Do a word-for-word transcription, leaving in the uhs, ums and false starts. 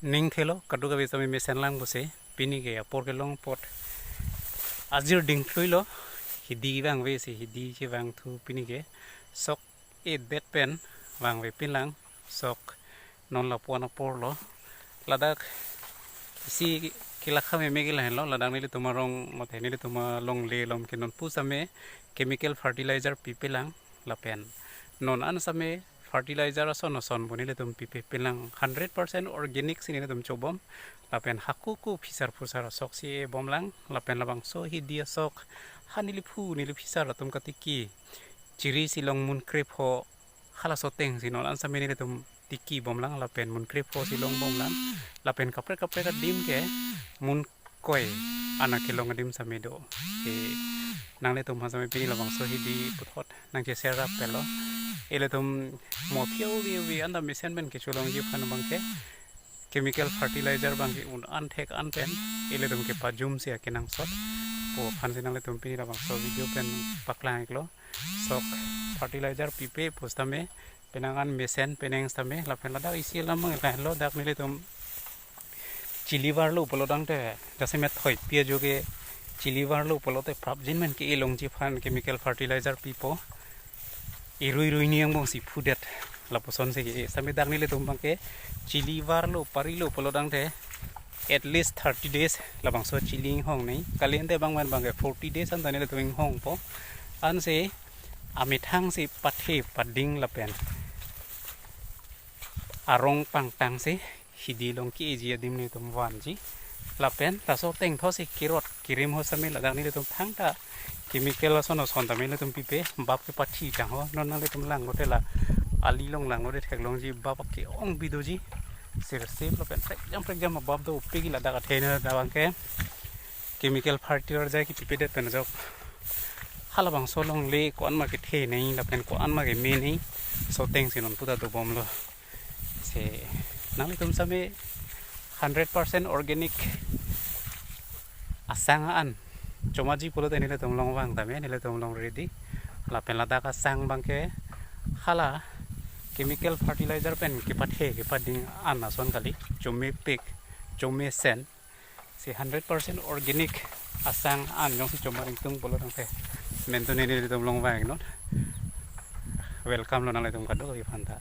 Ning thelo, kadokave sitame mesen lang pusi, pini ke apor kelong apot ajir dingthuilo, hidi vangve si, hidi chevangthu pini ke, sok edet pen vangve pinlang, sok non lapu-an apor lo, ladak isi kelakha meme ke lahenlo, ladak nelitum arong mate nelitum alongle along ke non pu sitame chemical fertilizer pipelang, lapen non an sitame fertilizer ason ason pu nelitum pipe pinlang, hundred percent organic si nelitum chobom, lapen haku ku phisar phusar asok si bomlang, lapen labangso hidi asok ha neli phu neli phisar atum katiki chiri si long mun krepho, halaso ateng si non an sitame nelitum tiki bomlang, lapen mun krepho si long bomlang, lapen kaprek kaprek adim ke mun koi ana kelong adim sitame do. Ke nanglitum ha sitame pini labangso hidi puthot nangcheserap pelo. Ilitum mo phiu vi vi anta mesen pen kecholongji aphan abang ke chemical fertilizer abang ke un an thek an pen ilitum kepajum si akenangsot pu aphan si nanglitum pini labangso video pen paklang iklo. Sok fertilizer pipe pu sitame penang an mesen penang sitame, lapen ladak isi alam abang lahenlo, dak nelitum chili varlo pulo tangte, jasemet thoipi ajo ke chili varlo pulote prapjin men ke-e longji aphan chemical fertilizer pipo. Irui rui ni angbong si phudet, lapuson si ke-e. Sitame dak nelitum abang ke chili varlo parilo pulo tangte, at least thirty days labangso chili inghong nai. Kali ante abang men abang ke forty days anta nelitum inghongpo. Ansi amethang si pathe pading lapen arong pangtang si hidi along ke-eji adim nelitum vanji. Lapen laso ateng thot si kirot kirim ho sitame ladak nelitum thangta chemical ason ason tame nelitum pipe, bap kepathi tang ho, non nanglitum langlote la ali along langlote theklongji, bap ke-ong bi doji. Sirsip lapen prekjam prekjam abap do, pik ladak athe na abang ke chemical fertilizer kipipedet pen ajok halabangso alongle ko-an ma kethe nai lapen ko-an ma keme nai, laso ateng si non puta dobomlo. Si nanglitum sitame hundred percent organic asang an chomaji pulote nelitum along vang tame, nelitum along ready. Lapen ladak asang abang ke hala chemical fertilizer pen kepathe kepading an ason kali, chomepik chomesen. Si hundred percent organic asang an jongsi chomar ingtung pulo tangte, mentune nelitum along vang non. Welcome lo nanglitum kadokave aphanta.